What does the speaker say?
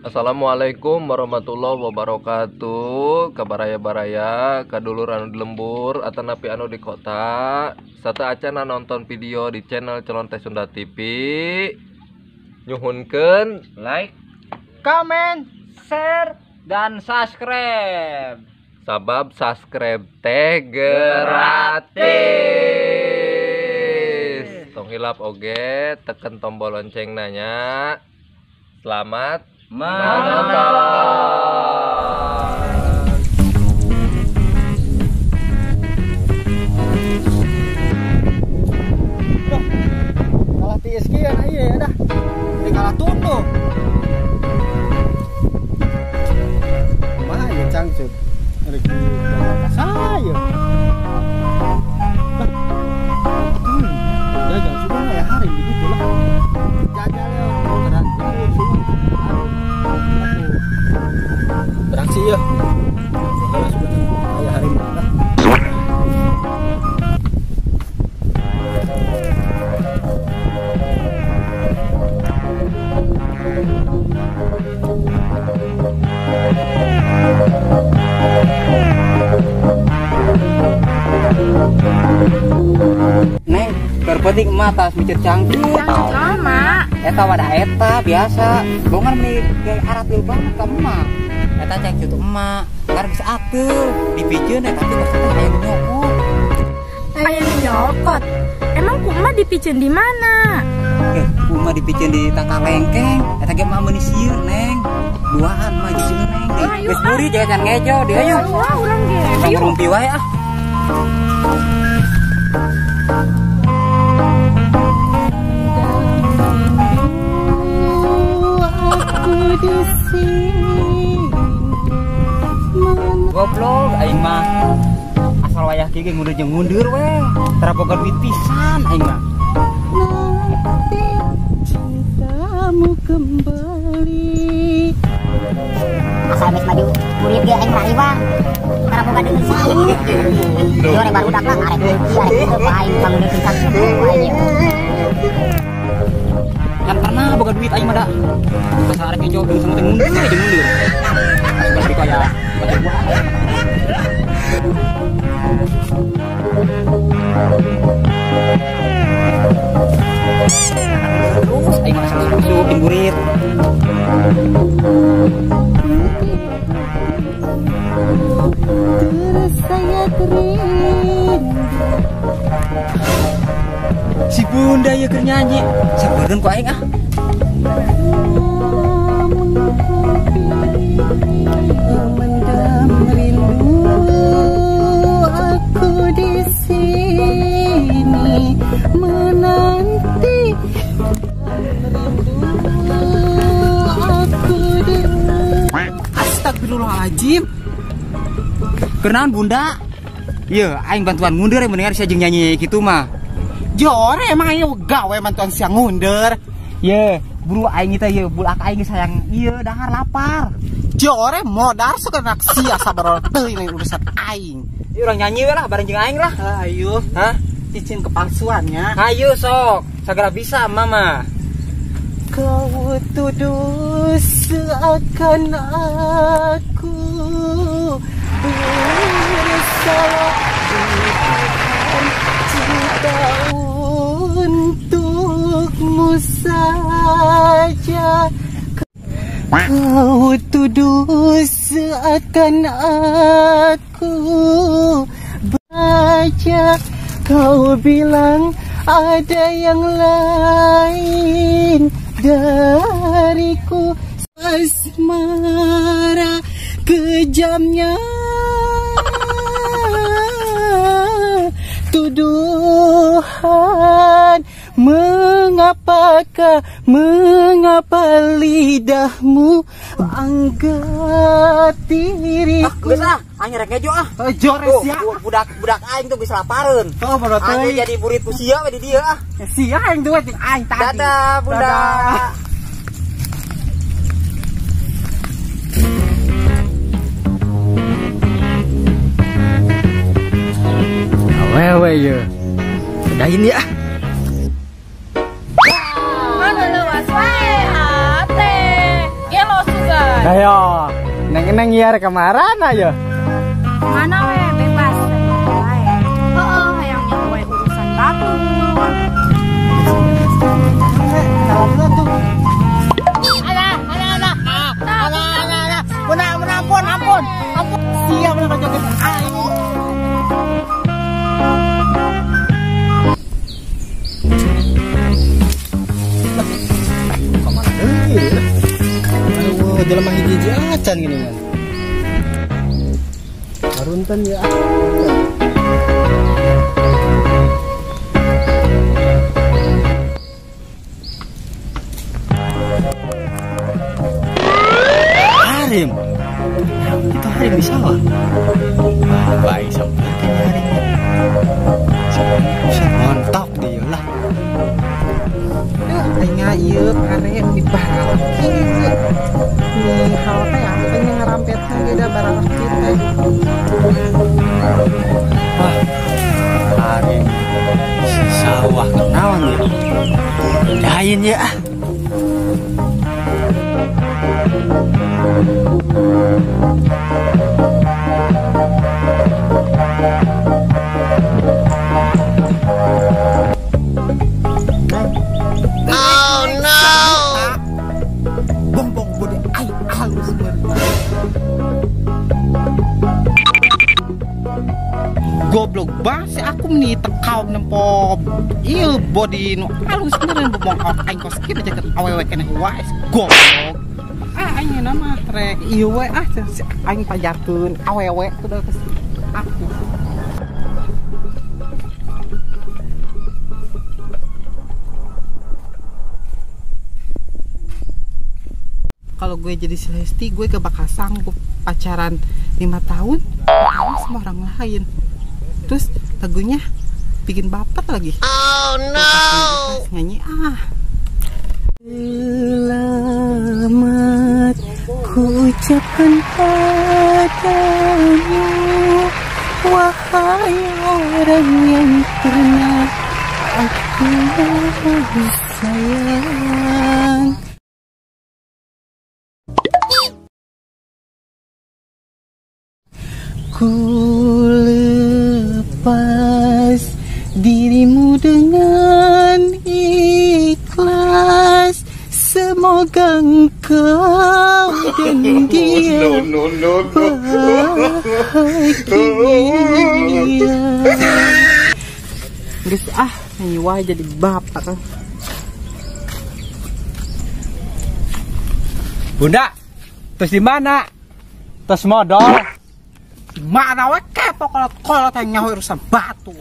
Assalamualaikum warahmatullahi wabarakatuh. Ka baraya-baraya, ka dulur anu di lembur atanapi anu di kota. Sateuacana nonton video di channel Celonte Sunda TV. Nyuhunkeun like, comment, share, dan subscribe. Sabab subscribe teh gratis. Tong hilap oge teken tombol lonceng nanya. Selamat menonton. Kalah tiis kieu ieu dah. Di kalah tunduh. Kumaha ieu cangcut? Rek ka saya. Jajan sudah ya hari begitu lah. Jajan ya terang beraksi ya. Kalau sudah kayak hari mana? Neng, berpenting emak tas mikir cangcut. Cangcut lama. Eta wadah eta biasa. Bongan meni arat deui banget ka emak. Eta cangcut emak, ntar geus ateul, dipijeun eta tapi ternyata aya nu nyokot. Aya nu nyokot. Emang ku emak dipijeun di mana? Ku emak dipijeun di tangkal lengkeng. Eta ge emak meuni sieun, Neng. Duaan mah jeung Neng. Geus buri jangan ngejo deui ayo. Wah, urang ge. Ayo rumpi wae ah. Aku di sini. Goblok aing mah. Asal wayah kieu ge ngundur jeung ngundur we. Tara boga duit pisan aing mah. Nanti cintamu kembali. Asal geus maju murid ge aing mah iwang. Tara boga duit pisan. Jore barudak lah arek ieu arek teu aing pangundurkeun sakitu aing ieu. Kan pernah boga duit aing mah da. Asal arek ngejo deui sama teh ngundur jeung mundur. Asal bari kaya bagi gua. Terus aing mah asal susup jeung burit. Tersayat rindu. Si bunda ieu keur nyanyi, sabarkeun ku aing ah. Mendam rindu aku di sini menanti rindu aku di. Astagfirullahaladzim. Kenaon bunda? Iya, aing bantuan mundur yang mendengar sia jeung nyanyi kitu mah. Jore emang aing gawe bantuan sia ngundur. Ye, buru aing teh ye bulak aing sayang ieu dahar lapar. Jore modar suka nak sia sabar teuing urusan aing. Ieu urang nyanyi we lah bareng jeung aing lah. Ayo, hah? Cicing kepalsuannya. Ayo sok, segera bisa mama. Kau tuduh seakan aku bersalah. Cinta untukmu saja. Kau tuduh seakan aku baca. Kau bilang ada yang lain dariku. Asmara kejamnya tuduhan. Mengapakah, mengapa lidahmu angkat diriku. Geus ah, aing rek ngejo ah. Jores ya. Budak aing tuh geus lapareun. Oh, bodoh teuing. Aing jadi burit ku sia we di dieu ah. Sia aing duit jeung aing tadi. Dadah, bunda. Dadah. Awewe ye. Udahin ya. Mana leuwas wae hate. Gelo sugan. Ayo, neng-neng ieu rek ka marana ya? Mana we bebas. Heeh, hayang nyaho we urusan batur. Alah, alah, alah. Alah, alah, alah. Menang, menang, ampun, ampun. Ampun. Siap menang joget aing. Kamana deui? Aduh, jelema hiji-hiji acan gini kan. Barunten ya. Harim. Itu Harim di sawah. Baik sampai Harim. Bisa montok dia lah. Duh, aing ieu pare di barang kieu. Nih hal teh apa yang ngerampetna ge da barang kieu teh. Wah, Harim si sawah kenaon ya? Lain ya ah. Oh no. Bongbong bode aing halus bener. Goblok banget sih aku nih tekau nempo ieu body nu halus beneran bobong aing kos kieu jaket awewe keneh wae goblok. Ah aing nama rek ieu we ah aing pajarkeun awewe tuh geus aku. Kalau gue jadi Celesti, gue gak bakal sanggup pacaran 5 tahun sama orang lain. Terus lagunya bikin baper lagi. Oh no. Pas nyanyi ah. Selamat ku ucapkan padamu, wahai orang yang pernah aku sayang. Ku lepas dirimu dengan ikhlas. Semoga engkau dan dia bahagia. Geus ah, nyanyi wae jadi bapak. Bunda, terus di mana? Terus modal. Mana we kepo kolot-kolot yang nyaho urusan batu.